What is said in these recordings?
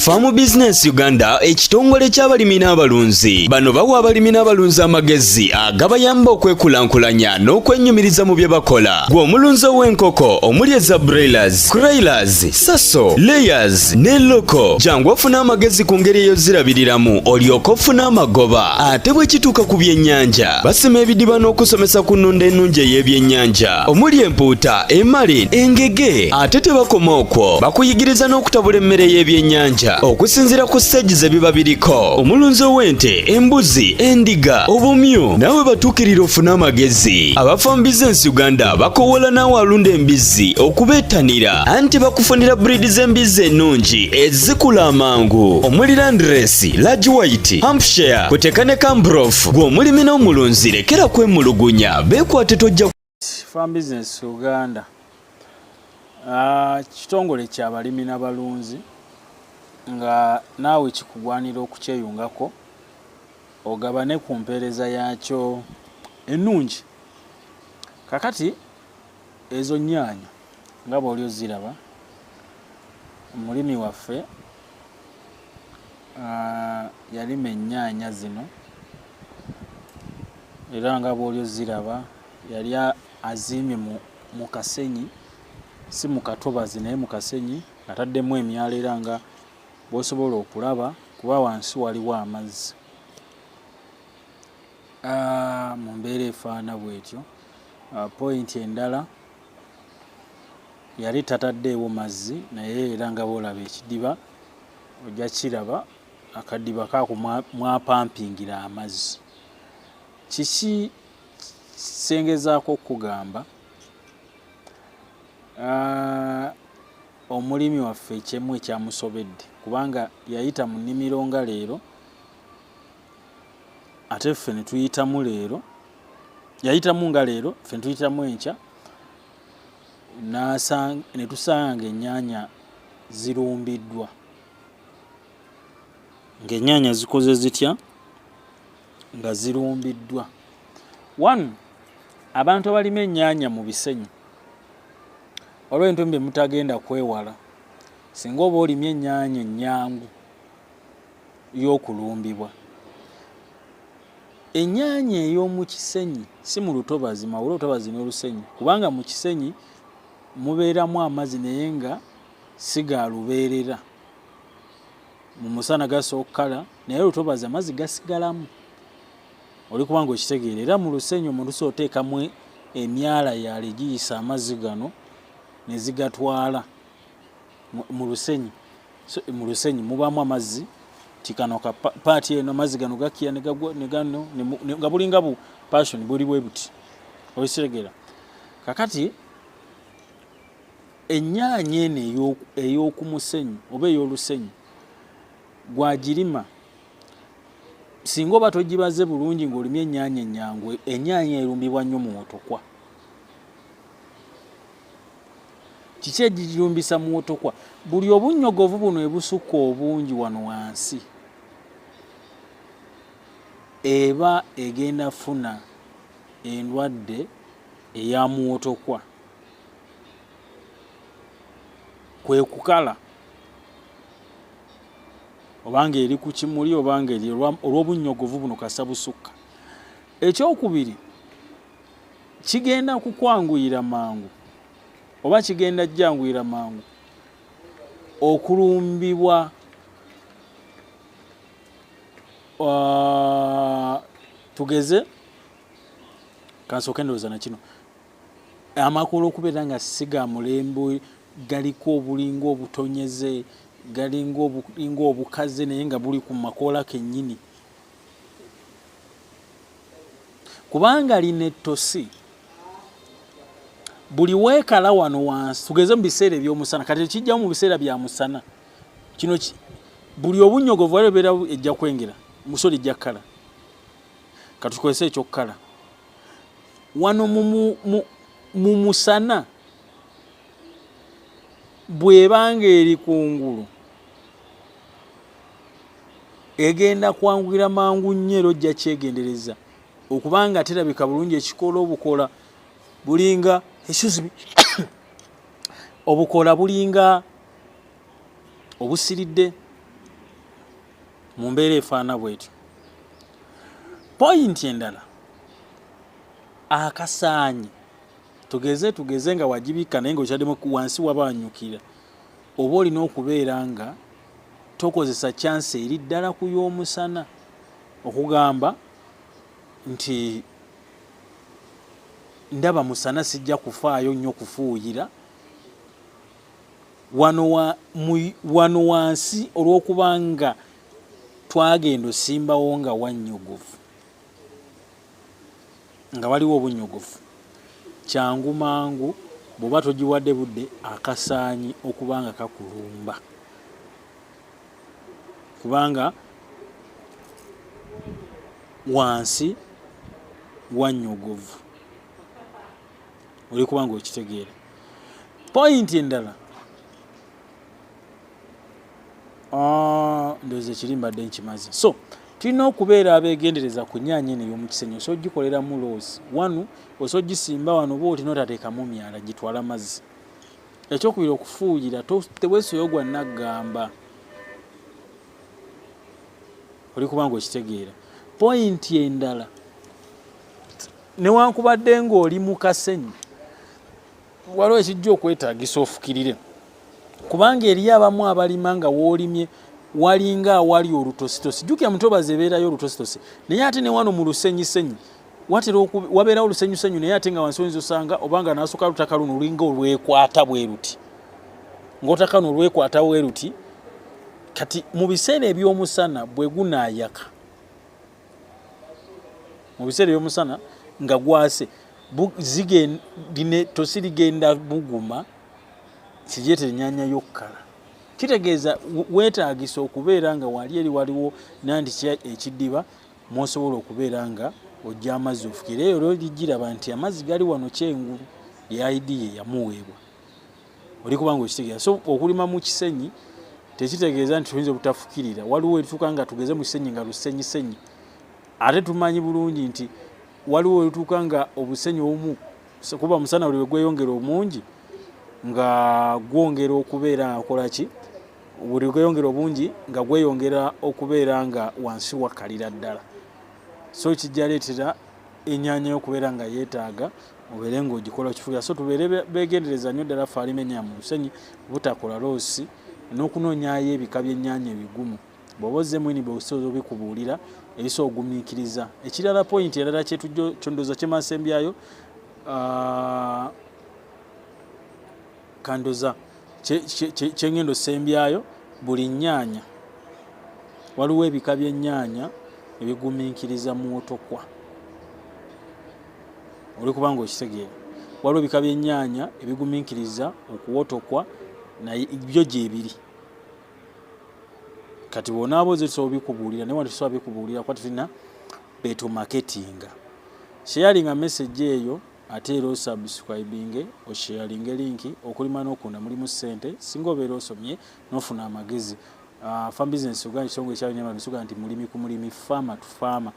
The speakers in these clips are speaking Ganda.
Farm Business Uganda, ekitongole ky'abalimi n'abalunzi. Bano bawa abalimi n'abalunzi amagezi agabayamba okwekulankulanya n'okwennyumiriza mu bye bakola. Gwe omulunzi ow'enkoko omuli eza broilers, kuroilers, saso, layers ne loko, jangu ofune amagezi ku ngeri ey'ozirabiriramu olyoke ofune amagoba. Ate bwe kituuka ku byennyanja, basima ebidiba n'okusomesa ku nnunda ennungi ey'ebyennyanja omuli empuuta, emale, engege. Ate tebakoma okwo, bakuyigiriza n'okutabula emmere y'ebyennyanja okusinziira ku siteegi ze biba biriko. Omulunzi ow'ente, embuzi, endiga, obumyu, naawe batuukirira ofune amagezi. Aba Farm Business Uganda bakowoola naawe alunda embizzi okubeettanira, anti bakufunira breed z'embizzi ennungi ezikula amangu omuli Landrace, Large White, Hampshire, kuteka ne Cambrof. Gwe omulimi n'omulunzi lekera kwemulugunya, beekwate tojja. Farm Business Uganda kitongole kya balimi n'abalunzi nga naawe kikugwanira okukyeyungako ogabane ku mpeereza yaakyo ennungi. Kakati ezo nnyaanya nga bw'oli oziraba, omulimi waffe yalima ennyaanya zino era nga bw'oli oziraba yali aziimye mu kasenyi, si mu katobazi naye mu kasenyi, ataddemu emyala era nga bw'osobola okulaba kuba wansi waliwo amazzi. Mu mbeera efaana bw'etyo, point endala yali tataddeewo mazzi, naye era nga bw'olaba ekidiba ojja kiraba akadiba kaako mwapampingira amazzi. Kiki kyengezaako okukugamba? Omulimi waffe ekyemu ekyamusobedde, kubanga yayita mu nnimiro nga leero, ate ffe ne tuyitamu leero, yayitamu nga leero, ffe ne tuyitamu enkya, ne tusanga ng'ennyaanya zirumbiddwa. Ng'ennyaanya zikoze zitya? Nga zirumbiddwa. One, abantu abalima ennyaanya mu bisenyi, waliwo ebintu bye mutagenda kwewala. Singa oba olimye ennyaanya ennyangu y'okulumbibwa, ennyaanya ey'omu kisenyi, si mu lutobazi, mwawule olutobazi n'olusenyi, kubanga mu kisenyi mubeeramu amazzi naye nga si ga lubeerera. Mu musana gasobola okukala, naye olutobazi amazzi gasigalamu. Oli kubanga okitegeera. Era mu lusenyi omuntu osobola oteekamu emyala yaala egiyisa amazzi gano ne zigatwala mu lusenyi. So, mu lusenyi mubaamu amazzi ti kano ka paati eno amazzi gano gakira ne gagwa ne gano nga bulinga bu passion buli bwe buti, okitegeera. Kakati ennyaanya eno ey'oku musenyu oba ey'olusenyu gwagirima, singa oba togibaze bulungi ng'olimye ennyaanya ennyangu, ennyaanya erumbibwa nnyo muwotokwa. Kiki egirumbisa muwotokwa? Buli obunnyogovu buno ebusukka obungi wano wansi, eba egenda funa endwadde eya muwotokwa, kwe kukala obanga eri ku kimuli obanga eri olw'obunnyogovu buno kasa busukka. Ekyokubiri, kigenda kukwanguyira mangu oba kigenda jjanguyira mangu okulumbibwa tugeze kansooke ndowooza na kino, amakoola okubeera nga si ga mulembe, galiko obulinga obutonyeze, galinga obulinga obukaze naye nga buli ku makoola kennyini, kubanga lino ettosi buli weekala wano wansi, tugeze mu biseera eby'omusana, kati ekijjamu mu biseera bya musana kino buli obunnyogovu wali obeera ejja kwengera musoli ejja kukala. Katukozese ekyokukala wano mu musana, bw'ebanga eri kungulu egenda kwanguyira mangu nnyo, era ojja kyegendereza okubanga terabika bulungi. Ekikola obukola bulinga, excuse me, obukola bulinga obusiridde. Mu mbeera efaanana bwetyo. Poyinti endala, akasaanyi tugeze tugeze nga wagibikka naye nga okyaddemu wansi waba wanyukira, oba olina okubeera nga tokozesa kyansi eri ddala ku y'omusana, okugamba nti ndaba musana sijja kufaayo nnyo kufuuyira wano, wano wansi, olw'okuba nga twagenda osimbawo nga wannyogovu, nga waliwo obunnyogovu, kyangu mangu bw'oba togiwadde budde akasaanyi okuba nga kakulumba, kubanga wansi wannyogovu. Oli kubanga okitegeera. Poyinti endala, ndowooza ekiri mbadde nkimaze. So tulina okubeera abeegendereza ku nnyaanya eno ey'omu kisenyi. Osobola ogikoleramu loss wano, osobola ogisimba wano oba oti notateekamu myala gitwala mazzi. Ekyokubiri, okufuuyira teweesoyo gwa naggamba. Oli kubanga okitegeera. Poyinti endala, newankubadde ng'oli mu kasenyi, waliwo ekijja okwetaagisa ofukirire, kubanga eriyo abamu abalima nga woolimye walinga awali olutositosi. Jjukira mutobazi ebeerayo olutositosi, naye ate ne wano mu lusenyisenyi watera wabeerawo olusenyusenyu, naye ate nga wansi oyinza osanga obanga nasooka lutaka luno lulinga olwekwata bwe luti, ng'olutaka luno olwekwata bwe luti. Kati mu biseera eby'omusana bwe gunaayaka, mu biseera eby'omusana nga gwase, tosi ligenda buguma kiryetera ennyanya y'okkala. Kitegeeza weetaagisa okubeera nga wali eri waliwo nandi ekidiba mwosobola okubeera nga ojja amazzi ofukira eyo. Olwoligiraba nti amazzi gali wano kyengulu ye idea eyamuweebwa. Oli kubanga okitegeera. So okulima mu kisenyi tekitegeeza nti tuyinza obutafukirira. Waliwo erituuka nga tugeze mu kisenyi nga lusenyisenyi, ate tumanyi bulungi nti waliwo erituuka nga obusenyi obumu, kuba musana buli bwe gweyongera omungi nga gwongera okubeera nga kola ki, buli gweyongera obungi nga gweyongera okubeera nga wansi wakkalira ddala. So kijja leetera ennyanya y'okubeera nga yeetaaga obeere ng'ogikola okifukira. So tubeere beegendereza nnyo ddala ffe alima ennyanya mu lusenyi butakola loss n'okunoonyaayo ebika by'ennyaanya ebigumu. Bw'oba ozze mwini bw'osobola obikubuulira ebisobola ogumiikiriza. Ekirala, point endala kyetujja kyondooza kyemasembyayo, kandoza kyengenda osembyayo, buli nnyaanya waliwo ebika by'ennyaanya ebigumiikiriza muwotokwa. Oli kubanga okitegeera, waliwo ebika by'ennyaanya ebigumiikiriza okuwotokwa, naye byo gyebiri. Kati bw'onaaba oze tusobola obikubuulira, naye wano tusobola bikubuulira kuba tetulina betumaketinga. Sharinga message eyo, ate era osubscribinge, osharinge link. Okulima n'okunda mulimu ssente singa obeera osomye n'ofuna amagezi. Farm Business Uganda, ekitongole ekyabanyama nti mulimi ku mulimi, farmer to farmer,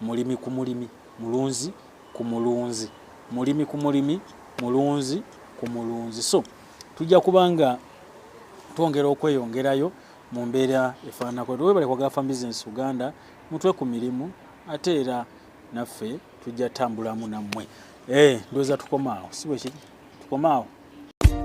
mulimi ku mulimi, mulunzi ku mulunzi, mulimi ku mulimi, mulunzi ku mulunzi. So tujja kubanga twongera okweyongerayo mu mbeera efaananako. Webale kwagala Farm Business Uganda, mutwe ku mirimu, ate era naffe tujja tambulamu nammwe. Ndowooza tukomaawo, si bwe kiri? Tukomaawo.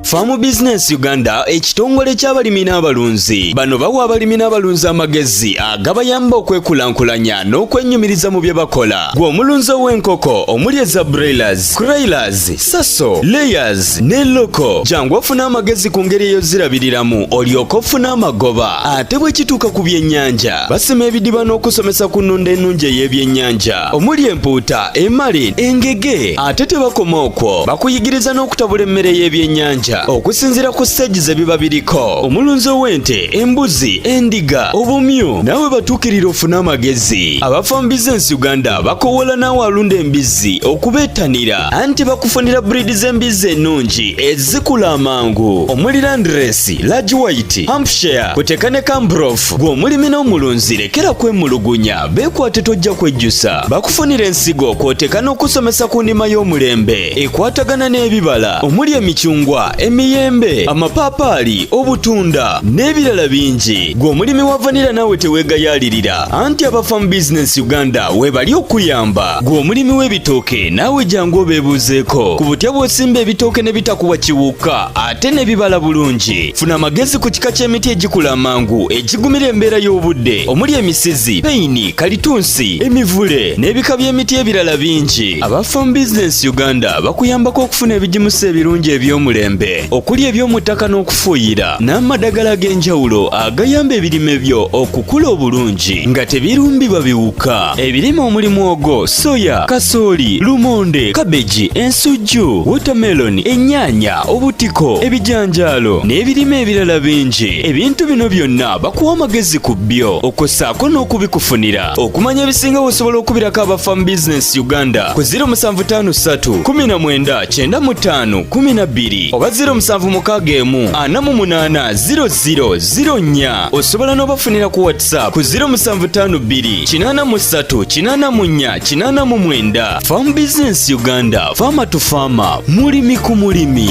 Farm Business Uganda, ekitongole ky'abalimi n'abalunzi. Bano bawa abalimi n'abalunzi amagezi agabayamba okwekulankulanya n'okwenyumiriza mu bye bakola. Gwe omulunzi ow'enkoko omuli eza broilers, croilers, saso, layers ne local, jangu ofune amagezi ku ngeri ey'ozirabiriramu olyoke ofune amagoba. Ate bwe kituuka ku byennyanja, basima ebidiba n'okusomesa ku nnunda ennungi ey'ebyennyanja omuli empuuta, emale, engege. Ate tebakoma okwo, bakuyigiriza n'okutabula emmere y'ebyennyanja okusinziira ku stage ze biba biriko. Omulunzi ow'ente, embuzi, endiga, obumyu, naawe batuukirira ofune amagezi. Aba Farm Business Uganda bakowoola naawe alunda embizzi okubeettanira, anti bakufunira breed z'embizzi ennungi ezikula amangu omuli Landrace, Large White, Hampshire, kuteka ne Cambrof. Gwe omulimi n'omulunzi lekera kwemulugunya, beekwate tojja kwejjusa. Bakufunira ensigo kw'oteka n'okusomesa ku ndima y'omulembe ekwatagana n'ebibala omuli emicungwa. Emiyembe, amapaapaali, obutunda n'ebirala bingi. Gwe omulimi wa vanira naawe teweegayaalirira, anti aba Farm Business Uganda weebali okuyamba. Gwe omulimi w'ebitooke naawe jangu obeebuuzeeko ku butya bw'osimba ebitooke ne bitakuwa kiwuka ate ne bibala bulungi. Funa amagezi ku kika ky'emiti egikula amangu egigumira embeera y'obudde omuli emisizi, peyini, kalitunsi, emivule n'ebika by'emiti ebirala bingi. Aba Farm Business Uganda bakuyambako okufuna ebigimusa ebirungi eby'omulembe okuli eby'omu ttaka n'okufuuyira n'amadagala ag'enjawulo agayamba ebirime byo okukula obulungi nga tebirumbibwa biwuka. Ebirime omuli mwogo, soya, kasooli, lumonde, kabeji, ensujju, watermelon, ennyaanya, obutiko, ebijanjaalo n'ebirime ebirala bingi. Ebintu bino byonna bakuwa amagezi ku byo okwo n'okubikufunira. Okumanya ebisingawo osobola okubirako aba Farm Business Uganda ku 0753 19 95 12 oba 0761 48 00 04. Osobola n'obafunira ku WhatsApp ku 0752 83 84 89. Farm Business Uganda, farmer to farmer, mulimi ku mulimi.